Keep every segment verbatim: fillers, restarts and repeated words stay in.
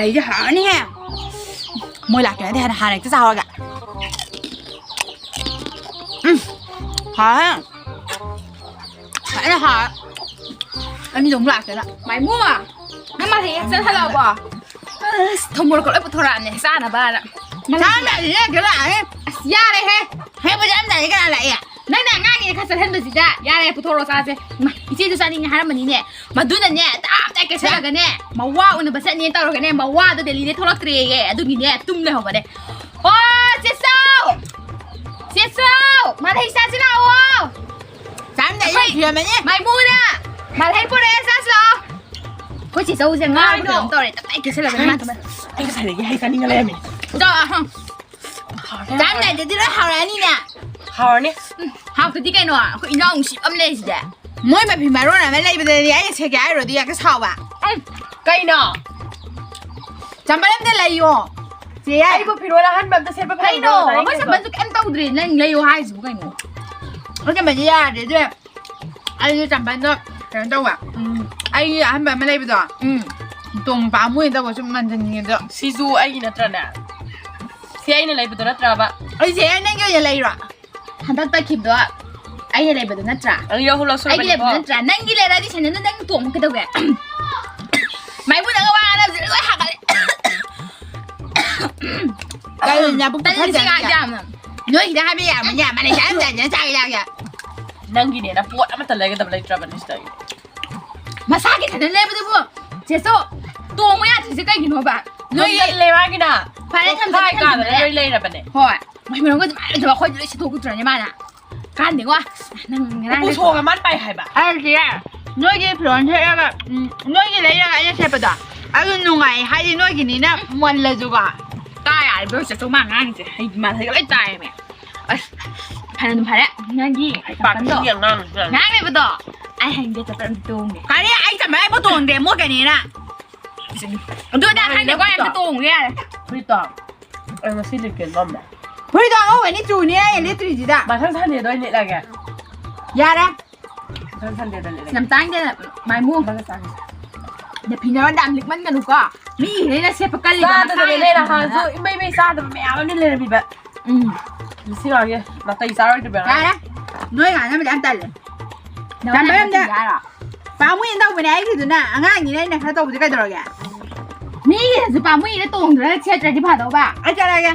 ꯑꯩꯗꯤ ꯍꯥꯎꯔꯅꯤꯍꯦ꯫ ꯃꯣꯏ ꯂꯥꯛꯇ꯭ꯔꯤꯉꯩꯗ ꯍꯥꯟꯅ ꯍꯥꯟꯅ ꯍꯦꯛꯇ ꯆꯥꯍꯧꯔꯒ꯫ ꯎꯝ꯫ ꯍꯥꯎꯔꯦ꯫ ꯐꯖꯅ ꯍꯥꯎꯔꯦ꯫ ꯑꯅꯤꯗꯣ ꯑꯃꯨꯛ ꯂꯥꯛꯇꯅ꯫ ꯃꯥꯏꯃꯨ! ꯅꯪ ꯃꯥꯂꯩ ꯍꯦꯛ ꯆꯠ ꯍꯜꯂꯛꯑꯕꯣ? ꯑꯁ, ꯊꯨꯝ ꯃꯣꯔꯣꯛꯀ ꯂꯣꯏ ꯄꯨꯊꯣꯔꯛꯑꯅꯦ ꯆꯥꯅꯕꯅ꯫ ꯆꯥꯔꯝꯗꯥꯏꯗ ꯍꯦꯛ ꯂꯥꯛꯑꯦ꯫ ꯑꯁ, ꯌꯥꯔꯦꯍꯦ꯫ ꯍꯦꯛ ꯄꯨꯖꯔꯝꯗꯥꯏꯗ ꯀꯅꯥ ꯂꯥꯛꯑꯦ? ꯅꯪꯅ ꯑꯉꯥꯡꯅꯦꯅ ꯈꯔ ꯆꯠꯍꯟꯕꯁꯤꯗ ꯌꯥꯔꯦ, ꯄꯨꯊꯣꯔꯛꯑꯣ ꯆꯥꯁꯦ꯫ ꯏꯃꯥ, ꯏꯆꯦꯁꯨ ꯆꯥꯅꯤꯡꯉꯦ ꯍꯥꯏꯔꯝꯕꯅꯤꯅꯦ꯫ ꯃꯗꯨꯅꯅꯦ, ꯇꯞ ꯇꯥꯏ ꯀꯦꯁꯜꯂꯒꯅꯦ, ꯃꯋꯥ ꯎꯅꯕ ꯆꯠꯅꯦꯅ ꯇꯧꯔꯒꯅꯦ, ꯃꯋꯥꯗꯣ ꯗꯦꯜꯂꯤꯗꯩ ꯊꯣꯛꯂꯛꯇ꯭ꯔꯦꯌꯦ꯫ ꯑꯗꯨꯒꯤꯅꯦ, ꯇꯨꯝ ꯂꯩꯍꯧꯕꯅꯦ꯫ ꯑꯣ, ꯆꯦꯆꯧ! ꯆꯦꯆꯧ! ꯃꯥꯂꯩ ꯆꯥꯁꯤ ꯂꯥꯛꯑꯣ! ꯆꯥꯔꯝꯗꯥꯏꯗ ꯑꯩꯈꯣꯏ ꯊꯤꯔꯝꯃꯅꯤ꯫ ꯃꯥꯏꯃꯨꯅ! ꯃꯥꯂꯩ ꯄꯨꯔꯛꯑꯦ, ꯆꯥꯁꯤ ꯂꯥꯛꯑꯣ! ꯑꯩꯈꯣꯏ ꯆꯦꯆꯧꯁꯦ ꯉꯥꯎꯔꯕ ꯀꯩꯅꯣꯝ ꯇꯧꯔꯦ꯫ ꯇꯞ ꯇꯥꯏ ꯀꯦꯁꯜꯂꯒꯅꯦ, ꯃꯥ ꯊꯝꯃꯦ꯫ ꯑꯩ ꯉꯁꯥꯏꯗꯒꯤ ꯍꯩ ꯆꯥꯅꯤꯡꯉ ꯂꯩꯔꯝꯃꯤꯅꯦ꯫ ꯆꯥꯎ, ꯑꯍ꯫ ꯆꯥꯔꯝꯗꯥꯏꯗꯗꯤ ꯂꯣꯏ ꯍꯥꯎꯔꯛꯑꯅꯤꯅꯦ꯫ ꯍꯥꯎꯔꯅꯤ꯫ ꯎꯝ, ꯍꯥꯎꯇꯗꯤ ꯀꯩꯅꯣ? ꯑꯩꯈꯣꯏ ꯏꯅꯥꯎ ꯅꯨꯡꯁꯤꯕ ꯑꯃ ꯂꯩꯔꯤꯁꯤꯗꯤ꯫ ꯃꯣꯏ ꯃꯐꯤ ꯃꯔꯣꯟ ꯑꯃ ꯂꯩꯕꯗꯗꯤ ꯑꯩꯅ ꯁꯦꯠꯀꯦ ꯍꯥꯏꯔꯨꯔꯗꯤ ꯌꯥꯝ ꯁꯥꯎꯕ꯫ ꯎꯝ, ꯀꯩꯅꯣ? ꯆꯝꯄꯜ ꯑꯝꯇ ꯂꯩꯌꯣ꯫ ꯆꯦ ꯌꯥꯏ꯫ ꯑꯩꯕꯨ ꯐꯤꯔꯣꯜ ꯑꯍꯟꯕ ꯑꯝꯇ ꯁꯦꯠꯄ ꯀꯩꯅꯣ? ꯐꯪꯗ꯭ꯔꯣ? ꯃꯣꯏ ꯆꯝꯄꯜꯁꯨ ꯀꯩꯝ ꯇꯧꯗ꯭ꯔꯤ꯫ ꯅꯪ ꯂꯩꯌꯣ ꯍꯥꯏꯁꯤꯕꯨ ꯀꯩꯅꯣ? ꯑꯩ ꯆꯝꯄꯜꯁꯦ ꯌꯥꯗ꯭ꯔꯦ, ꯑꯗꯨ ꯑꯩꯁꯨ ꯆꯝꯄꯜꯗꯣ ꯀꯩꯅꯣ ꯇꯧꯕ꯫ ꯎꯝ, ꯑꯩꯒꯤ ꯑꯍꯟꯕ ꯑꯃ ꯂꯩꯕꯗꯣ꯫ ꯎꯝ꯫ ꯇꯣꯡ ꯄꯥꯝꯃꯨꯏ ꯇꯧꯕ ꯁꯨꯝ ꯃꯟꯖꯟꯒꯦꯗꯣ꯫ ꯁꯤꯁꯨ ꯑꯩꯒꯤ ꯅꯠꯇ꯭ꯔꯅꯦ? ꯁꯤ ꯑꯩꯅ ꯂꯩꯕꯗꯣ ꯅꯠꯇ꯭ꯔꯕ? ꯑꯩꯁꯦ ꯅꯪꯒꯤ ꯑꯣꯏꯅ ꯂꯩꯔꯣ? ꯍꯟꯗꯛ ꯇꯛꯈꯤꯕꯗꯣ ꯑꯩꯅ ꯂꯩꯕꯗꯣ ꯅꯠꯇ꯭ꯔꯥ? ꯑꯩ ꯂꯧꯍꯧ ꯑꯩꯒꯤ ꯂꯩꯕꯗꯣ ꯂꯧꯁꯜꯂꯕꯅꯤꯀꯣ꯫ ꯅꯠꯇ꯭ꯔꯥ? ꯅꯪꯒꯤ ꯂꯩꯔꯗꯤ ꯁꯦꯟꯗꯟꯗꯣ ꯅꯪ ꯇꯣꯡꯕ ꯀꯩꯗꯧꯒꯦ? ꯃꯥꯏꯃꯨꯅꯒ ꯋꯥ ꯉꯥꯡꯅꯕꯁꯦ ꯂꯣꯏ ꯍꯥꯒꯠꯂꯦ꯫ ꯀꯩꯅꯣ ꯅꯕꯨꯛꯇꯣ ꯇꯜꯂꯤꯁꯦ ꯐꯠꯇꯕꯅꯤꯅ? ꯉꯥꯏꯗ ꯌꯥꯝꯅ꯫ ꯅꯣꯏ ꯈꯤꯇꯪ ꯍꯥꯏꯕ ꯌꯥꯔꯝꯃꯅꯤ, ꯃꯥꯂꯩ ꯆꯥꯔꯝꯗꯥꯏꯗꯅ ꯆꯥꯒꯦ ꯆꯥꯒꯦ꯫ ꯅꯪꯒꯤꯅꯦꯅ ꯄꯣꯠ ꯑꯃꯠꯇ ꯂꯩꯒꯗꯕ ꯂꯩꯇ꯭ꯔꯕꯅꯤ ꯁꯤꯗ꯫ ꯃꯁꯥꯒꯤ ꯁꯦꯟꯗꯟ ꯂꯩꯕꯗꯨꯕꯨ ꯆꯦꯁꯨ ꯇꯣꯡꯕ ꯌꯥꯗ꯭ꯔꯤꯁꯦ ꯀꯩꯒꯤꯅꯣꯕ? ꯅꯣꯏꯒꯤ ꯅꯪꯒꯤ ꯂꯩꯕ ꯍꯥꯏꯒꯤꯅ ꯍꯣꯏ꯫ ꯃꯣꯏ ꯃꯔꯝꯒ ꯑꯗꯨꯃꯥꯏꯅ ꯇꯧꯕ ꯑꯩꯈꯣꯏꯗꯤ ꯂꯣꯏ ꯁꯤꯊꯣꯛꯄꯤꯗ꯭ꯔꯅꯦ ꯃꯥꯅ? ꯀꯥꯟꯗꯦꯀꯣ꯫ ꯅꯪ ꯉꯔꯥꯡ ꯎꯄꯨ ꯁꯣꯛꯑꯒ ꯃꯥꯅ ꯄꯥꯏ ꯍꯥꯏꯕ꯫ ꯑꯩꯁꯦ ꯅꯣꯏꯒꯤ ꯐꯤꯔꯣꯜ ꯁꯦꯠꯂꯒ, ꯎꯝ, ꯅꯣꯏꯒꯤ ꯂꯩꯔꯒ ꯑꯩꯅ ꯁꯦꯠꯄꯗꯣ ꯑꯗꯨ ꯅꯨꯡꯉꯥꯏ ꯍꯥꯏꯗꯤ ꯅꯣꯏꯒꯤꯅꯤꯅ ꯃꯜꯂꯁꯨꯀꯣ꯫ ꯇꯥ ꯌꯥꯔꯦ ꯕ꯭ꯔꯣ, ꯆꯠꯊꯣꯛ ꯃꯥ ꯉꯥꯡꯉꯤꯁꯦ꯫ ꯍꯩ ꯃꯥꯜꯂꯦ ꯂꯣꯏ ꯇꯥꯏꯌꯦꯃꯦ꯫ ꯑꯁ, ꯐꯅꯗꯨꯝ ꯐꯔꯦ꯫ ꯅꯪꯒꯤ ꯑꯩ ꯄꯥꯛ ꯆꯄꯜꯗꯣ ꯊꯤꯒꯦ ꯑꯉꯥꯡꯁꯤꯗ꯫ ꯉꯥꯡꯉꯦꯕꯗꯣ ꯑꯩ ꯍꯌꯦꯡꯗꯤ ꯆꯄꯜ ꯑꯝꯇ ꯇꯣꯡꯒꯦ꯫ ꯀꯔꯤ? ꯑꯩ ꯆꯄꯜ ꯑꯩꯕꯨ ꯇꯣꯡꯗꯦ, ꯃꯣꯠꯀꯅꯤꯅ꯫ ꯑꯗꯨꯗ ꯍꯥꯏꯅꯀꯣ ꯑꯩ ꯑꯝꯇ ꯇꯣꯡꯒꯦ ꯌꯥꯔꯦ꯫ ꯐꯨꯔꯤꯠꯇꯣ ꯑꯩ ꯉꯁꯤ ꯂꯤꯠꯀꯦ ꯂꯣꯝꯃꯦ꯫ ꯐꯨꯔꯤꯠꯇꯣ ꯑꯉꯧꯕꯅꯤ ꯆꯨꯅꯤ ꯑꯩ ꯂꯤꯠꯇ꯭ꯔꯤꯁꯤꯗ꯫ ꯃꯊꯪ ꯁꯟꯗꯦꯗ ꯑꯣꯏꯅ ꯂꯤꯠꯂꯒꯦ꯫ ꯌꯥꯔꯦ꯫ ꯃꯊꯪ ꯁꯟꯗꯦꯗ ꯂꯤꯠꯂꯒꯦ꯫ ꯌꯥꯝ ꯇꯥꯡꯗꯦ ꯃꯥꯏꯃꯨ꯫ ꯃꯊꯪ ꯆꯥꯒꯦ꯫ ꯅꯐꯤ ꯅꯔꯣꯟꯗꯣ ꯌꯥꯝ ꯂꯤꯛꯃꯟꯒꯅꯨꯀꯣ꯫ ꯃꯤ ꯏꯔꯩꯅ ꯁꯦꯠꯄ ꯀꯜꯂꯤꯕ ꯆꯥꯗꯕꯅꯦ ꯃꯁꯥꯅ ꯅꯍꯥꯟꯁꯨ ꯁꯦꯠꯄ ꯏꯃꯩ ꯃꯩ ꯆꯥꯗꯕ ꯃꯌꯥꯝ ꯑꯃ ꯂꯩꯔꯝꯃꯤꯕ꯫ ꯎꯝ꯫ ꯃꯁꯤ ꯉꯥꯡꯒꯦ ꯅꯥꯇꯩ ꯆꯥꯔꯣꯏꯗꯕ ꯌꯥꯔꯦ꯫ ꯅꯣꯏ ꯉꯥꯡꯅꯕꯗꯤ ꯌꯥꯝ ꯇꯜꯂꯦ꯫ ꯅꯪ ꯌꯥꯝ ꯅꯪ ꯕꯦꯔꯝꯗ꯫ ꯊꯤꯒꯦ ꯍꯥꯏꯔꯣ? ꯄꯥꯝꯃꯨꯏꯅ ꯇꯧꯕꯅꯦ ꯑꯩꯒꯤꯗꯨꯅ꯫ ꯑꯉꯥꯡꯅꯤꯅ ꯑꯩꯅ ꯈꯔ ꯇꯧꯕꯗꯤ ꯀꯩꯗꯧꯔꯒꯦ? ꯃꯤꯒꯤꯗꯁꯨ ꯄꯥꯝꯃꯨꯏꯅ ꯇꯣꯡꯗ꯭ꯔꯒ ꯁꯦꯠꯇ꯭ꯔꯗꯤ ꯐꯗꯧꯕ꯫ ꯑꯩ ꯆꯠꯂꯒꯦ꯫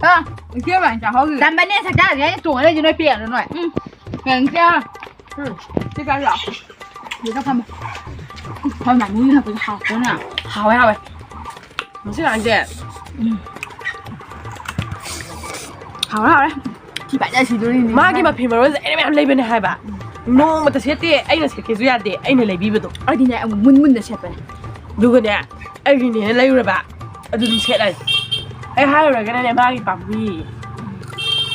ꯑ, ꯏꯆꯦ ꯋꯥꯏ ꯆꯥꯍꯧꯔꯤ꯫ ꯇꯝꯕꯅꯦ ꯁꯛꯇꯥꯁꯦ ꯑꯩꯅ ꯇꯣꯡꯉ ꯂꯩꯁꯦ ꯅꯣꯏ ꯄꯦꯟꯅ ꯅꯣꯏ꯫ ꯎꯝ꯫ ꯀꯩꯅꯣ ꯏꯆꯦ? ꯎꯝ꯫ ꯁꯤ ꯀꯥꯏ ꯂꯥꯛꯑꯣ? ꯁꯤꯗ ꯐꯝꯃꯣ꯫ ꯐꯝ ꯌꯥꯝ ꯃꯤ ꯍꯥꯞꯄꯁꯦ ꯍꯥꯎꯇ꯭ꯔꯣ ꯅꯪ? ꯍꯥꯎꯋꯦ, ꯍꯥꯎꯋꯦ꯫ ꯉꯁꯤ ꯉꯥꯡꯁꯦ꯫ ꯎꯝ꯫ ꯍꯥꯎꯔꯦ, ꯍꯥꯎꯔꯦ꯫ ꯊꯤ ꯐꯥꯏꯗ ꯁꯤꯗꯣꯔꯤꯅꯤ꯫ ꯃꯥꯒꯤ ꯃꯐꯤ ꯃꯔꯣꯟꯁꯦ ꯑꯩꯅ ꯃꯌꯥꯝ ꯂꯩꯕꯅꯦ ꯍꯥꯏꯕ꯫ ꯎꯝ꯫ ꯅꯣꯡꯃꯇ ꯁꯦꯠꯇꯦ, ꯑꯩꯅ ꯁꯦꯠꯀꯦꯁꯨ ꯌꯥꯗꯦ, ꯑꯩꯅ ꯂꯩꯕꯤꯕꯗꯣ꯫ ꯑꯩꯗꯤꯅꯦ, ꯑꯃꯨꯛ ꯃꯨꯟ ꯃꯨꯟꯅ ꯁꯦꯠꯄꯅꯦ꯫ ꯑꯗꯨꯒꯅꯦ, ꯑꯩꯒꯤꯅꯦꯅ ꯂꯩꯔꯨꯔꯕ, ꯑꯗꯨ ꯑꯗꯨꯝ ꯁꯦꯠꯂꯅꯤ꯫ ꯑꯩ ꯍꯥꯏꯔꯨꯔꯒꯅꯅꯦ, ꯃꯥꯒꯤ ꯄꯥꯝꯃꯨꯏꯌꯦ꯫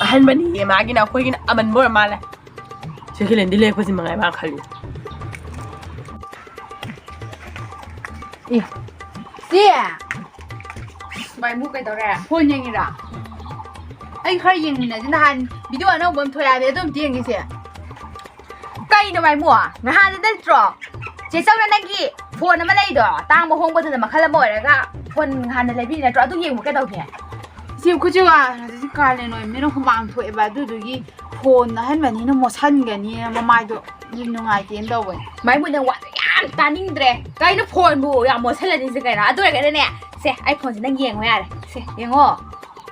ꯑꯍꯟꯕꯅꯤꯌꯦ, ꯃꯥꯒꯤꯅ, ꯑꯩꯈꯣꯏꯒꯤꯅ ꯑꯃꯟꯕ ꯑꯣꯏꯔ ꯃꯥꯜꯂꯦ꯫ ꯁꯦꯀꯦꯟ ꯍꯦꯟꯗꯤ ꯂꯩꯔꯛꯄꯁꯤ ꯃꯉꯥꯏ ꯃꯥ ꯈꯜꯂꯤ꯫ ꯑꯦ, ꯆꯦ! ꯃꯥꯏꯃꯨ ꯀꯩꯗꯧꯔꯦ? ꯐꯣꯟ ꯌꯦꯡꯉꯤꯔꯥ? ꯑꯩ ꯈꯔ ꯌꯦꯡꯃꯤꯟꯅꯁꯤ꯫ ꯅꯍꯥꯟ ꯚꯤꯗꯤꯑꯣ ꯑꯅꯧꯕ ꯑꯃ ꯊꯣꯛꯑꯦ ꯍꯥꯏꯕꯅꯦ, ꯑꯗꯨ ꯑꯝꯇ ꯌꯦꯡꯒꯦꯁꯦ꯫ ꯀꯩꯅꯣ ꯃꯥꯏꯃꯨ? ꯅꯍꯥꯟꯗ ꯅꯠꯇ꯭ꯔꯣ ꯆꯦ ꯆꯧꯅ ꯅꯪꯒꯤ ꯐꯣꯟ ꯑꯃ ꯂꯩꯗꯣ? ꯇꯥꯡꯕ ꯍꯣꯡꯕꯗꯨꯅ ꯃꯈꯜ ꯑꯃ ꯑꯣꯏꯔꯒ ꯐꯣꯟ ꯍꯥꯟꯅ ꯂꯩꯕꯤꯔꯤ ꯅꯠꯇ꯭ꯔꯣ? ꯑꯗꯨ ꯌꯦꯡꯉꯨ ꯀꯩꯗꯧꯒꯦ? ꯁꯤ ꯈꯨꯠꯁꯦ ꯋꯥ-, ꯍꯧꯖꯤꯛꯇꯤ ꯀꯥꯂꯦꯟ ꯑꯣꯏꯕꯅꯤꯅ ꯍꯨꯃꯥꯡ ꯊꯣꯛꯑꯦꯕ, ꯑꯗꯨꯗꯨꯒꯤ ꯐꯣꯟ ꯑꯍꯟꯕꯅꯤꯅ ꯃꯣꯠꯁꯟꯒꯅꯤꯅ ꯃꯃꯥꯏꯗꯣ ꯅꯨꯡꯉꯥꯏꯇꯦꯅ ꯇꯧꯕꯅꯤ꯫ ꯃꯥꯏꯃꯨ, ꯅꯪ ꯋꯥꯗꯣ ꯌꯥꯝ ꯇꯥꯅꯤꯡꯗ꯭ꯔꯦ꯫ ꯀꯩꯅꯣ ꯐꯣꯟꯕꯨ ꯌꯥꯝ ꯃꯣꯠꯁꯜꯂꯅꯤꯁꯦ ꯀꯩꯅꯣ? ꯑꯗꯨ ꯑꯣꯏꯔꯒꯅꯅꯦ, ꯁꯦ, ꯑꯩ ꯐꯣꯟꯁꯦ ꯅꯪ ꯌꯦꯡꯉꯣ ꯌꯥꯔꯦ꯫ ꯁꯦ, ꯌꯦꯡꯉꯣ꯫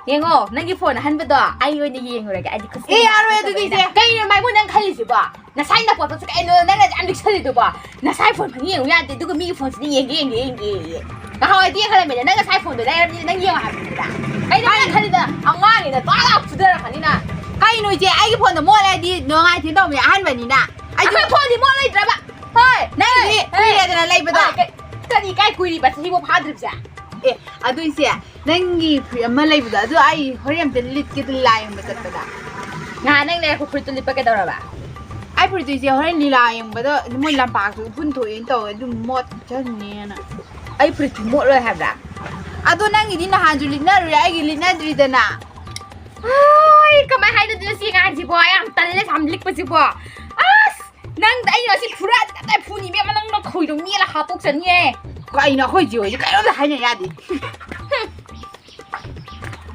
ꯌꯦꯡꯉꯣ, ꯅꯪꯒꯤ ꯐꯣꯟ ꯑꯍꯟꯕꯗꯣ ꯑꯩ ꯑꯣꯏꯅ ꯌꯦꯡꯉꯨꯔꯒꯦ꯫ ꯑꯩꯗꯤ ꯈꯨꯠꯁꯦ ꯑꯦ, ꯌꯥꯔꯣꯏ ꯑꯗꯨꯗꯤ, ꯏꯆꯦ꯫ ꯀꯩꯅꯣ ꯃꯥꯏꯃꯨ ꯅꯪ ꯈꯜꯂꯤꯁꯤꯕꯣ? ꯅꯁꯥꯏ ꯅꯄꯣꯠꯇꯣ ꯀꯩꯅꯣ ꯅꯪꯅ ꯌꯥꯝ ꯂꯤꯛꯁꯜꯂꯤꯗꯨꯕꯣ? ꯅꯁꯥꯏ ꯐꯣꯟ ꯐꯪꯉꯤ ꯌꯦꯡꯉꯨ ꯌꯥꯗꯦ, ꯑꯗꯨꯒ ꯃꯤꯒꯤ ꯐꯣꯟꯁꯤꯗꯤ ꯌꯦꯡꯒꯦ, ꯌꯦꯡꯒꯦ, ꯌꯦꯡꯒꯦ, ꯌꯦꯡꯒꯦ꯫ ꯅꯍꯥꯟꯋꯥꯏꯗꯤ ꯌꯦꯡꯍꯜꯂꯝꯃꯦꯗ, ꯅꯪ ꯅꯁꯥꯏ ꯐꯣꯟꯗꯣ ꯂꯩꯔꯕꯅꯤꯅ ꯅꯪ ꯌꯦꯡꯉꯣ ꯍꯥꯏꯕꯅꯤꯗ꯫ ꯀꯩꯅꯣ ꯅꯪ ꯈꯜꯂꯤꯗ? ꯑꯉꯥꯡꯅꯤꯅ ꯇꯥ ꯂꯥꯎ ꯐꯨꯗꯔꯛꯀꯅꯤꯅ꯫ ꯀꯩꯅꯣ ꯏꯆꯦ, ꯑꯩꯒꯤ ꯐꯣꯟꯗꯣ ꯃꯣꯠꯂꯗꯤ ꯅꯨꯡꯉꯥꯏꯇꯦ ꯇꯧꯕꯅꯦ ꯑꯍꯥꯟꯕꯅꯤꯅ꯫ ꯑꯩꯗꯤ ꯑꯩꯈꯣꯏ ꯐꯣꯟꯗꯤ ꯃꯣꯠꯂꯣꯏꯗ꯭ꯔꯕ? ꯍꯣꯏ꯫ ꯅꯪꯒꯤꯗꯤ ꯍꯣꯏ꯫ ꯀꯨꯏꯔꯦꯗꯅ ꯂꯩꯕꯗꯣ꯫ ꯍꯣꯏ, ꯀ-, ꯀꯔꯤ ꯀꯥꯏ ꯀꯨꯏꯔꯤꯕ ꯆꯍꯤꯐꯥꯎ ꯐꯥꯗ꯭ꯔꯤꯕꯁꯦ? ꯑꯦ, ꯑꯗꯨ ꯏꯆꯦ, ꯅꯪꯒꯤ ꯐꯨꯔꯤꯠ ꯑꯃ ꯂꯩꯕꯗꯣ, ꯑꯗꯨ ꯑꯩ ꯍꯣꯔꯦꯟ ꯑꯝꯇ ꯂꯤꯠꯀꯦ, ꯑꯗꯨ ꯂꯥꯏ ꯌꯦꯡꯕ ꯆꯠꯄꯗ꯫ ꯉꯍꯥꯟ ꯅꯪ ꯂꯩꯔꯛꯄ ꯐꯨꯔꯤꯠꯇꯨ ꯂꯤꯠꯄ ꯀꯩꯗꯧꯔꯕ? ꯑꯩ ꯐꯨꯔꯤꯠꯇꯨ ꯏꯆꯦ, ꯍꯣꯔꯦꯟ ꯂꯤꯂꯥ ꯌꯦꯡꯕꯗ ꯃꯣꯏ ꯂꯝꯄꯥꯛꯇꯨ ꯎꯐꯨꯟ ꯊꯣꯛꯑꯦꯅ ꯇꯧꯋꯦ, ꯑꯗꯨ ꯃꯣꯠ ꯆꯟꯅꯦꯅ꯫ ꯑꯩ ꯐꯨꯔꯤꯠꯇꯨ ꯃꯣꯠꯂꯣꯏ ꯍꯥꯏꯕ꯭ꯔꯥ? ꯑꯗꯣ ꯅꯪꯒꯤꯗꯤ ꯅꯍꯥꯟꯁꯨ ꯂꯤꯠꯅꯔꯨꯔꯦ, ꯑꯩꯒꯤ ꯂꯤꯠꯅꯗ꯭ꯔꯤꯗꯅ꯫ ꯑꯥꯏ, ꯀꯃꯥꯏ ꯍꯥꯏꯗꯣꯏꯅꯣ ꯁꯤ ꯑꯉꯥꯡꯁꯤꯕꯣ? ꯌꯥꯝ ꯇꯜꯂꯦ, ꯁꯝ ꯂꯤꯛꯄꯁꯤꯕꯣ꯫ ꯑꯁ! ꯅꯪꯗ ꯑꯩ ꯉꯁꯤ ꯐꯨꯔꯛꯑꯗꯤ ꯀꯗꯥꯏ ꯐꯨꯅꯤ ꯏꯕꯦꯝꯃ, ꯅꯪ ꯅꯈꯣꯏꯗꯣ ꯃꯦꯠꯂ ꯍꯥꯠꯇꯣꯛꯆꯅꯤꯌꯦ꯫ ꯀꯩꯅꯣ ꯑꯩꯈꯣꯏ ꯆꯦ ꯍꯣꯏꯁꯦ ꯀꯩꯅꯣꯝꯇ ꯍꯥꯏꯅ ꯌꯥꯗꯦ꯫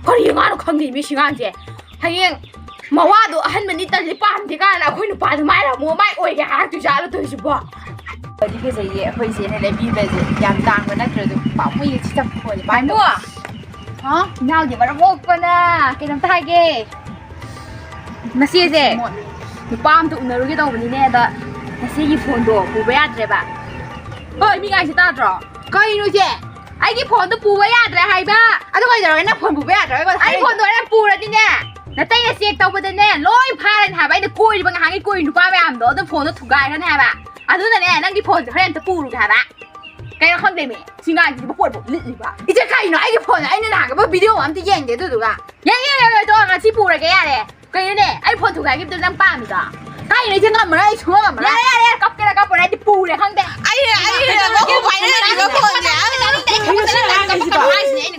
ꯀꯔꯤ ꯉꯥꯅꯣ ꯈꯪꯗꯦ ꯃꯤ ꯁꯤ ꯉꯥꯡꯁꯦ꯫ ꯍꯌꯦꯡ ꯃꯋꯥꯗꯣ ꯑꯍꯟꯕꯅꯤ ꯇꯜꯂꯤ ꯄꯥꯝꯗꯦ ꯀꯥꯏꯅ ꯑꯩꯈꯣꯏ ꯅꯨꯄꯥꯗꯣ ꯃꯥꯏ ꯂꯥꯛꯃꯣ ꯃꯥꯏ ꯑꯣꯏꯒꯦ ꯍꯥꯏꯔꯛꯇꯣꯏ ꯖꯥꯠꯂꯣ ꯇꯧꯔꯤꯁꯤꯕꯣ? ꯐꯗꯤ ꯐꯖꯩꯌꯦ ꯑꯩꯈꯣꯏ ꯆꯦꯅ ꯂꯩꯕꯤꯕꯁꯦ꯫ ꯌꯥꯝ ꯇꯥꯡꯕ ꯅꯠꯇ꯭ꯔꯁꯨ ꯄꯥꯝꯃꯨꯏꯌꯦ ꯁꯤ ꯆꯝꯐꯨꯠ ꯍꯥꯏꯕ꯫ ꯍꯥ? ꯏꯅꯥꯎꯗꯤ ꯃꯔꯝ ꯃꯣꯛꯄꯅ ꯀꯩꯅꯣꯝꯇ ꯍꯥꯏꯒꯦ꯫ ꯅꯆꯦꯁꯦ ꯅꯨꯄꯥ ꯑꯝꯇ ꯎꯅꯔꯨꯒꯦ ꯇꯧꯕꯅꯤꯅꯦ, ꯑꯗ ꯅꯆꯦꯒꯤ ꯐꯣꯟꯗꯣ ꯄꯨꯕ ꯌꯥꯗ꯭ꯔꯦꯕ꯫ ꯍꯣꯏ, ꯃꯤ ꯉꯥꯏꯁꯦ ꯇꯥꯗ꯭ꯔꯣ? ꯀꯩꯅꯣ ꯏꯆꯦ? ꯑꯩꯒꯤ ꯐꯣꯟꯗꯣ ꯄꯨꯕ ꯌꯥꯗ꯭ꯔꯦ ꯍꯥꯏꯕ꯫ ꯑꯗꯨ ꯀꯩꯗꯧꯔꯒꯦ? ꯅꯪ ꯐꯣꯟ ꯄꯨꯕ ꯌꯥꯗ꯭ꯔꯣ? ꯑꯩꯉꯣꯟꯗ ꯑꯩ ꯍꯥꯏꯔꯛꯏ꯫ ꯐꯣꯟꯗꯣ ꯍꯣꯔꯦꯟ ꯄꯨꯔꯗꯤꯅꯦ, ꯅꯇꯩꯅ ꯆꯦꯛ ꯇꯧꯕꯗꯅꯦ ꯂꯣꯏ ꯐꯥꯔꯅꯤ ꯍꯥꯏꯕ꯫ ꯑꯩꯅ ꯀꯣꯏꯔꯤꯕ ꯉꯥꯏꯍꯥꯛꯀꯤ ꯀꯣꯏꯔꯤ ꯅꯨꯄꯥ ꯃꯌꯥꯝꯗꯣ ꯑꯗꯨ ꯐꯣꯟꯗꯣ ꯊꯨꯒꯥꯏꯔꯅꯤ ꯍꯥꯏꯕ꯫ ꯑꯗꯨꯅꯅꯦ ꯅꯪꯒꯤ ꯐꯣꯟꯁꯦ ꯍꯣꯔꯦꯟ ꯑꯝꯇ ꯄꯨꯔꯨꯒꯦ ꯍꯥꯏꯕ꯫ ꯀꯩꯅꯣ ꯈꯪꯗꯦꯃꯤ, ꯁꯤ ꯉꯥꯏꯁꯤꯗꯤ ꯃꯈꯣꯟ ꯐꯥꯎ ꯂꯤꯠꯂꯤꯕ꯫ ꯏꯆꯦ ꯀꯩꯅꯣ? ꯑꯩꯒꯤ ꯐꯣꯟ ꯑꯩꯅ ꯅꯍꯥꯟꯒꯤ ꯚꯤꯗꯤꯑꯣ ꯑꯝꯇ ꯌꯦꯡꯗꯦ ꯑꯗꯨꯗꯨꯒ꯫ ꯌꯥꯏ, ꯌꯥꯏ, ꯌꯥꯏ, ꯌꯥꯏ, ꯇꯣ, ꯉꯁꯤ ꯄꯨꯔꯒꯦ ꯌꯥꯔꯦ꯫ ꯀꯩꯅꯣꯅꯦ, ꯑꯩ ꯐꯣꯟ ꯊꯨꯒꯥꯏꯈꯤꯕꯗꯨ ꯅꯪ ꯄꯥꯝꯃꯤꯗꯣ? ꯀꯩꯅꯣ ꯏꯆꯦ, ꯉꯝꯃꯔꯣꯏ, ꯑꯩ ꯁꯨꯡꯉꯝ ꯉꯝꯃꯔꯣꯏ꯫ ꯌꯥꯔꯦ, ꯌꯥꯔꯦ, ꯌꯥꯔꯦ, ꯀꯞꯀꯦꯔꯥ ꯀꯞꯄꯣꯔꯥ, ꯑꯩꯗꯤ ꯄꯨꯔꯦ ꯈꯪꯗꯦ꯫ ꯑꯩ, ꯑꯩ, ꯑꯩ, ꯃꯧ ꯄꯥꯏꯅꯔꯤꯕ ꯐꯣꯟꯁꯦ꯫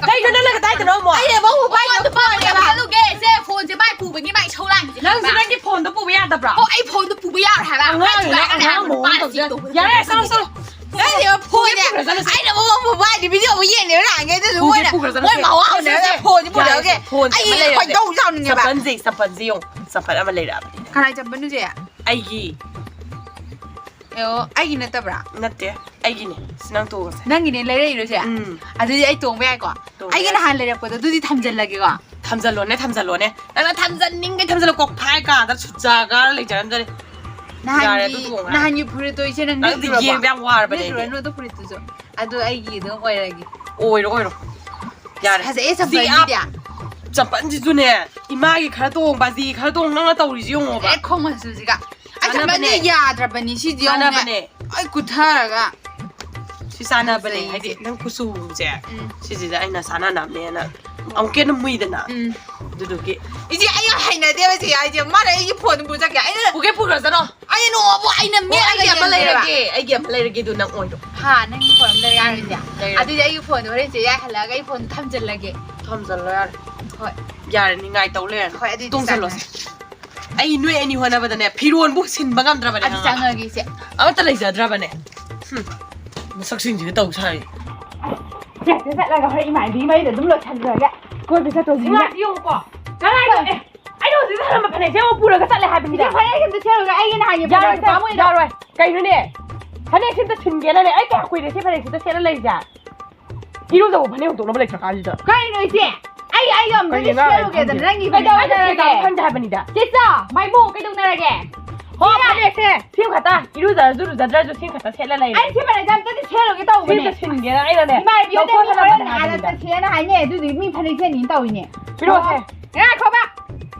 ꯀꯩꯅꯣ ꯅꯪꯅ ꯀꯗꯥꯏꯗꯅꯣ ꯑꯃꯨꯛ? ꯑꯩꯅ ꯃꯧ ꯄꯥꯏꯅꯕ ꯐꯣꯟ ꯄꯥꯏꯅꯕ ꯈꯜꯂꯨꯒꯦ꯫ ꯁꯦ, ꯐꯣꯟꯁꯦ ꯃꯥꯏ ꯄꯨꯕꯒꯤ ꯃꯥꯏ ꯏꯁꯧ ꯂꯥꯡꯉꯤꯁꯦ ꯅꯪꯁꯨ ꯈꯪꯕ꯭ꯔꯥ? ꯅꯪꯒꯤ ꯐꯣꯟꯗꯣ ꯄꯨꯕ ꯌꯥꯗꯕ꯭ꯔꯣ? ꯑꯣ, ꯑꯩ ꯐꯣꯟꯗꯣ ꯄꯨꯕ ꯌꯥꯔꯣꯏ ꯍꯥꯏꯕ꯫ ꯑꯉꯥꯡ ꯃꯥꯏ ꯊꯨꯒꯥꯏꯔꯒꯅꯦ ꯑꯉꯥꯡ ꯍꯥꯏꯕ ꯃꯑꯣꯡ ꯅꯨꯄꯥꯅ ꯇꯧꯖ-, ꯆꯦꯛ ꯇꯧꯕꯗꯣ꯫ ꯌꯥꯔꯦ, ꯆꯠꯂꯣ, ꯆꯠꯂꯣ꯫ ꯌꯥꯔꯦ, ꯆꯠꯂꯣ, ꯆꯠꯂꯣ꯫ ꯑꯩꯅ ꯃꯃꯥ ꯃꯄꯥꯒꯤ ꯚꯤꯗꯤꯑꯣ ꯑꯃ ꯌꯦꯡꯅꯦꯕ ꯂꯥꯛꯑꯒꯦ, ꯑꯗꯨꯗꯨꯒ ꯄꯨꯒꯦ, ꯃꯣꯏꯅ, ꯄꯨꯈ꯭ꯔꯁꯅꯨ, ꯃꯣꯏ ꯁꯦ꯫ ꯃꯋꯥ ꯁꯦ, ꯁꯦ, ꯍꯧꯅꯔꯒ ꯁꯦ꯫ ꯐꯣꯟꯁꯦ ꯌꯥꯔꯦ, ꯄꯨꯔꯛꯑꯒꯦ꯫ ꯁꯦ, ꯐꯣꯟꯁꯦ ꯑꯃ ꯑꯩ ꯂꯩꯔꯕꯅꯦ꯫ ꯈꯣꯏꯗꯧ ꯁꯥꯎꯅꯤꯡꯉꯦꯕ꯫ ꯆꯄꯜꯁꯦ, ꯆꯄꯜꯁꯦ ꯌꯦꯡꯉꯨ꯫ ꯆꯄꯜ ꯑꯃ ꯂꯩꯔꯛꯑꯕꯅꯦ꯫ ꯀꯅꯥꯏ ꯆꯄꯜꯅꯣ ꯆꯦ? ꯑꯩꯒꯤ꯫ ꯑꯦ, ꯑꯣ, ꯑꯩꯒꯤ ꯅꯠꯇꯕ꯭ꯔꯥ? ꯅꯠꯇꯦ, ꯑꯩꯒꯤꯅꯦ꯫ ꯁꯤ ꯅꯪ ꯇꯣꯡꯉꯁꯦ꯫ ꯅꯪꯒꯤꯅꯦ ꯂꯩꯔꯛꯏꯔꯣ ꯆꯦ? ꯎꯝ꯫ ꯑꯗꯨꯗꯤ ꯑꯩ ꯇꯣꯡꯕ ꯌꯥꯏꯀꯣ? ꯇꯣꯡꯕ ꯑꯩꯒꯤ ꯌꯥꯏ꯫ ꯅꯍꯥꯟ ꯂꯩꯔꯛꯄꯗꯣ ꯑꯗꯨꯗꯤ ꯊꯝꯖꯜꯂꯒꯦꯀꯣ? ꯊꯝꯖꯜꯂꯣꯅꯦ, ꯊꯝꯖꯜꯂꯣꯅꯦ꯫ ꯅꯪꯅ ꯊꯝꯖꯟꯅꯤꯡꯒꯩ ꯊꯝꯖꯜꯂꯣ, ꯀꯣꯛꯐꯥꯏ ꯀꯥꯗ ꯁꯨꯠ ꯆꯥꯒ ꯂꯩꯖꯔꯝꯖꯅꯤ꯫ ꯅꯍꯥꯟꯒꯤ, ꯌꯥꯔꯦ, ꯑꯗꯨ ꯇꯣꯡꯉ ꯅꯍꯥꯟꯒꯤ ꯐꯨꯔꯤꯠꯇꯣ ꯏꯆꯦ ꯅꯪ ꯅꯪꯗꯤ ꯂꯤꯠꯂꯨꯔꯕꯣ? ꯌꯦꯡꯕ ꯌꯥꯝ ꯋꯥꯔꯕꯅꯦ ꯑꯩꯗꯤ꯫ ꯂꯤꯠꯂꯨꯔꯅꯨ ꯑꯗꯨ ꯐꯨꯔꯤꯠꯇꯨꯁꯨ꯫ ꯑꯗꯨ ꯑꯩꯒꯤ ꯑꯗꯨꯝ ꯑꯣꯏꯔꯒꯦ꯫ ꯑꯣꯏꯔꯣ, ꯑꯣꯏꯔꯣ꯫ ꯌꯥꯔꯦ꯫ ꯐꯖꯩꯌꯦ ꯁꯤ ꯑꯞ-, ꯆꯝꯄꯜꯁꯤꯗꯤ꯫ ꯆꯝꯄꯜꯁꯤꯁꯨꯅꯦ, ꯏꯃꯥꯒꯤ ꯈꯔ ꯇꯣꯡꯕ, ꯑꯁꯤ ꯈꯔ ꯇꯣꯡ, ꯅꯪꯅ ꯇꯧꯔꯤꯁꯤ ꯌꯦꯡꯉꯣꯕ꯫ ꯍꯦꯛ ꯈꯣꯡ ꯃꯆꯨꯁꯤꯒ꯫ ꯑꯩ ꯆꯥꯟꯅꯕꯅꯦ꯫ ꯆꯝꯄꯜꯁꯦ ꯌꯥꯗ꯭ꯔꯕꯅꯤ, ꯁꯤꯗꯤ ꯌꯦꯡꯉꯨꯅꯦ꯫ ꯆꯥꯟꯅꯕꯅꯦ꯫ ꯑꯩ ꯀꯨꯊꯔꯒ꯫ ꯁꯤ ꯆꯥꯟꯅꯕꯅꯦ, ꯐꯖꯩꯌꯦ ꯍꯥꯏꯗꯤ ꯁꯤ꯫ ꯅꯪ ꯀꯨꯆꯨꯁꯦ, ꯎꯝ꯫ ꯁꯤꯁꯤꯗ ꯑꯩꯅ ꯆꯥꯟꯅꯅꯕꯅꯦꯅ ꯑꯃꯨꯛꯀ ꯍꯦꯟꯅ ꯃꯨꯏꯗꯅ꯫ ꯎꯝ꯫ ꯑꯗꯨꯗꯨꯒꯤ꯫ ꯏꯆꯦ, ꯑꯩ ꯌꯥꯝ ꯍꯩꯅꯗꯦꯕ ꯆꯦ ꯍꯥꯏꯁꯦ꯫ ꯃꯥꯅ ꯑꯩꯒꯤ ꯐꯣꯟ ꯄꯨꯖꯒꯦ꯫ ꯑꯩꯅ ꯄꯨꯒꯦ ꯄꯨꯈ꯭ꯔꯁꯅꯣ꯫ ꯑꯩꯅ ꯅꯣꯡꯉꯥꯟꯕ ꯑꯩꯅ ꯑꯣ, ꯃꯦꯠꯂꯒ ꯑꯩꯒꯤ ꯑꯃ ꯌꯦꯡꯗꯦꯕ꯫ ꯂꯩꯔꯒꯦ, ꯑꯩꯒꯤ ꯑꯃ ꯂꯩꯔꯒꯦ, ꯑꯗꯨ ꯅꯪ ꯑꯣꯏꯔꯣ꯫ ꯍꯥ, ꯅꯪꯒꯤ ꯐꯣꯟ ꯑꯃ ꯂꯩꯔ ꯌꯥꯔꯣꯏ ꯏꯆꯦ? ꯂꯩꯔꯒꯦ꯫ ꯑꯗꯨꯗꯤ ꯑꯩꯒꯤ ꯐꯣꯟꯗꯣ ꯍꯣꯔꯦꯟ ꯆꯦ ꯌꯥꯏ ꯍꯜꯂꯛꯑꯒ ꯑꯩ ꯐꯣꯟꯗꯣ ꯊꯝꯖꯜꯂꯒꯦ꯫ ꯊꯝꯖꯜꯂꯣ ꯌꯥꯔꯦ꯫ ꯍꯣꯏ꯫ ꯌꯥꯔꯦ, ꯅꯤꯡꯉꯥꯏ ꯇꯧ ꯂꯩꯔꯅꯨ꯫ ꯍꯣꯏ, ꯑꯗꯨꯗꯤ ꯇꯣꯡꯁꯜꯂꯣꯁꯦ꯫ ꯆꯥꯟꯅꯔꯦ꯫ ꯑꯩ ꯅꯣꯏ ꯑꯅꯤ ꯍꯣꯠꯅꯕꯗꯅꯦ ꯐꯤꯔꯣꯟꯕꯨ ꯁꯤꯟꯕ ꯉꯝꯗ꯭ꯔꯕꯅꯦ, ꯑꯗꯨ ꯈꯪꯉꯕ? ꯆꯪꯉꯒꯦ ꯏꯆꯦ꯫ ꯑꯃꯠꯇ ꯂꯩꯖꯗ꯭ꯔꯕꯅꯦ꯫ ꯍꯨꯝ, ꯃꯁꯛꯁꯤꯡꯁꯤꯒ ꯇꯧ ꯁꯥꯔꯤ꯫ ꯆꯦ, ꯆꯦ, ꯆꯠꯂꯒ ꯍꯣꯔꯦꯟ ꯏꯃꯥꯟꯅꯕꯤ ꯃꯩꯗ ꯑꯗꯨꯝ ꯂꯣꯏꯁꯜꯂꯨꯔꯒꯦ꯫ ꯀꯣꯏꯕ ꯆꯠꯇꯣꯏꯁꯤꯅ꯫ ꯁꯤꯡꯍꯥꯔꯁꯤ ꯌꯦꯡꯉꯨꯀꯣ꯫ ꯀꯗꯥꯏꯗ? ꯑꯦ, ꯑꯩꯅ ꯍꯧꯖꯤꯛ ꯍꯜꯂꯝꯕ ꯐꯅꯦꯛꯁꯦ ꯑꯃꯨꯛ ꯄꯨꯔꯒ ꯆꯠꯂꯦ ꯍꯥꯏꯕꯅꯤꯗ꯫ ꯏꯆꯦ, ꯐꯅꯦꯛ ꯑꯝꯇ ꯁꯦꯠꯂꯨꯔꯒ ꯑꯩꯒꯤ ꯅꯍꯥꯟꯒꯤ ꯌꯥꯔꯣꯏ, ꯐꯅꯦꯛꯇꯣ ꯄꯥꯝꯃꯨꯏꯗ꯫ ꯌꯥꯔꯣꯏ꯫ ꯀꯩꯅꯣꯅꯦ? ꯐꯅꯦꯛꯁꯦ ꯑꯝꯇ ꯁꯤꯟꯒꯦꯅꯅꯦ꯫ ꯑꯩ ꯀꯌꯥ ꯀꯨꯏꯔꯦ ꯁꯤ ꯐꯅꯦꯛꯁꯤꯗ ꯁꯦꯠꯂ ꯂꯩꯔꯤꯁꯦ? ꯏꯔꯨꯖꯕ ꯐꯅꯦꯛ ꯍꯨꯟꯗꯣꯛꯅꯕ ꯂꯩꯇ꯭ꯔꯀꯥꯟꯁꯤꯗ꯫ ꯀꯩꯅꯣ ꯏꯆꯦ? ꯑꯩ, ꯑꯩꯒ ꯑꯝꯇꯗꯤ ꯀꯩꯅꯣ ꯅꯪ ꯁꯦꯠꯂꯨꯒꯦꯗꯅ, ꯈꯪꯗꯦ? ꯅꯪꯒꯤ ꯀꯩꯗꯧꯔꯒꯦ? ꯐꯅꯦꯛ ꯈꯪꯗꯦ ꯍꯥꯏꯕꯅꯤꯗ꯫ ꯆꯦ ꯆꯥ, ꯃꯥꯏꯕꯣ, ꯀꯩꯗꯧꯅꯔꯒꯦ? ꯍꯣ, ꯐꯅꯦꯛꯁꯦ ꯁꯤ ꯈꯛꯇ, ꯏꯔꯨꯖꯔꯁꯨ ꯂꯨꯖꯗ꯭ꯔꯁꯨ ꯁꯤ ꯈꯛꯇ ꯁꯦꯠꯂ ꯂꯩꯔꯦ꯫ ꯑꯩ ꯁꯤ ꯐꯅꯦꯛꯁꯦ ꯑꯝꯇꯗꯤ ꯁꯦꯠꯂꯨꯒꯦ ꯇꯧꯕꯅꯦ꯫ ꯁꯤꯗ ꯁꯤꯟꯒꯦꯅ ꯑꯩꯅꯅꯦ ꯏꯃꯥꯟꯅꯕꯤ ꯍꯣꯏꯗ ꯂꯧꯊꯣꯛ ꯃꯤ ꯊꯝꯃꯕꯅꯦ ꯍꯣꯔꯦꯟ ꯑꯥꯗ ꯍꯥꯏꯕꯅꯤꯗ꯫ ꯆꯠꯁꯦꯅ ꯍꯥꯏꯅꯩ, ꯑꯗꯨꯗꯨꯒꯤ ꯃꯤ ꯐꯅꯦꯛ ꯁꯦꯠꯅꯤꯅ ꯇꯧꯔꯤꯅꯦ꯫ ꯄꯤꯔꯛꯑꯣꯁꯦ꯫ ꯉꯥꯏꯈꯣꯕ!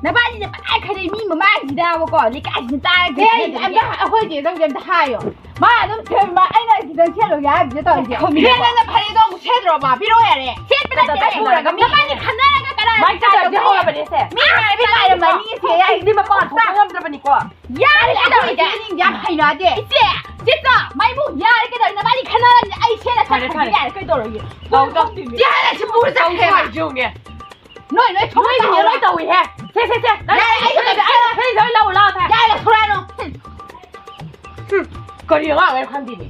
ꯅꯕꯥꯅꯤꯁꯦ ꯄꯪꯈꯥꯏ ꯈꯥꯏꯅꯩ, ꯃꯤ ꯃꯃꯥꯡꯁꯤꯗꯕꯀꯣ, ꯂꯩꯀꯥꯏꯁꯤꯅ ꯇꯥꯔꯒꯦ ꯑꯦ, ꯈꯟꯗꯕꯒꯤ꯫ ꯑꯝꯇ ꯍꯥ-, ꯑꯩꯈꯣꯏ ꯆꯦꯗ ꯍꯧꯖꯤꯛ ꯑꯝꯇ ꯍꯥꯏꯌꯣ꯫ ꯃꯥ ꯑꯗꯨꯝ ꯁꯦꯝꯕ, ꯑꯩꯅ ꯁꯤꯗ ꯁꯦꯠꯂꯣꯏꯒꯦ ꯍꯥꯏꯕꯁꯦ ꯇꯧꯔꯤꯁꯦ꯫ ꯈꯨꯝꯃꯤꯗꯣ꯫ ꯁꯦꯠꯂꯒ ꯐꯅꯦꯛꯇꯣ ꯑꯃꯨꯛ ꯁꯦꯠꯇ꯭ꯔꯣ ꯃꯥ? ꯄꯤꯔꯛꯑꯣ ꯌꯥꯔꯦ꯫ ꯁꯦꯠꯄ ꯅꯠꯇꯦ, ꯀꯗꯥꯏꯗ ꯄꯨꯔꯒ ꯃꯤ ꯅꯕꯥꯅꯤ ꯈꯟꯅꯔꯒ ꯀꯅꯥ ꯃꯥꯏ ꯆꯠꯇ꯭ꯔꯗꯤ ꯍꯧꯔꯕꯅꯦ ꯁꯦ꯫ ꯃꯤ ꯏꯃꯥꯟꯅꯕꯤ ꯉꯥꯏꯔꯝꯃꯅꯤ ꯁꯦ, ꯑꯩ ꯑꯩꯗꯤ ꯃꯄꯥꯟ ꯊꯣꯛꯄ ꯉꯝꯗ꯭ꯔꯕꯅꯤꯀꯣ꯫ ꯌꯥꯔꯦ, ꯀꯩꯗꯧꯔꯒꯦ? ꯃꯤꯁꯤꯡꯁꯦ ꯌꯥꯝ ꯍꯩꯅꯗꯦ꯫ ꯏꯆꯦ, ꯆꯦ ꯆꯥ, ꯃꯥꯏꯕꯨ ꯌꯥꯔꯦ, ꯀꯩꯗꯧꯔꯒꯦ? ꯅꯕꯥꯅꯤ ꯈꯟꯅꯔꯒ ꯑꯩ ꯁꯦꯠꯂ ꯐꯔꯦ, ꯆꯠꯈ꯭ꯔꯗꯤ ꯐꯔꯦ꯫ ꯌꯥꯔꯦ, ꯀꯩꯗꯧꯔꯒꯦ? ꯇꯧ, ꯇꯧ꯫ ꯌꯥꯔꯦ, ꯁꯤ ꯄꯨꯔ ꯆꯠꯈ꯭ꯔꯦꯕ꯫ ꯇꯧ, ꯇꯧ꯫ ꯅꯣꯏ, ꯅꯣꯏ ꯊꯣꯛꯄ ꯅꯣꯏ ꯇꯧꯍꯧꯔꯣ꯫ ꯂꯣꯏ ꯇꯧꯏꯍꯦ꯫ ꯁꯦ, ꯁꯦ, ꯁꯦ꯫ ꯌꯥꯔꯦ, ꯑꯩ ꯁꯦ, ꯁꯦ, ꯁꯦ꯫ ꯁꯦ, ꯂꯧ, ꯂꯥꯎ, ꯁꯦ꯫ ꯌꯥꯔꯦ, ꯊꯣꯔꯛꯑꯅꯨ꯫ ꯍꯨꯝ꯫ ꯍꯨꯝ꯫ ꯀꯔꯤ ꯑꯉꯥꯡꯅꯣ ꯈꯪꯗꯦꯅꯦ꯫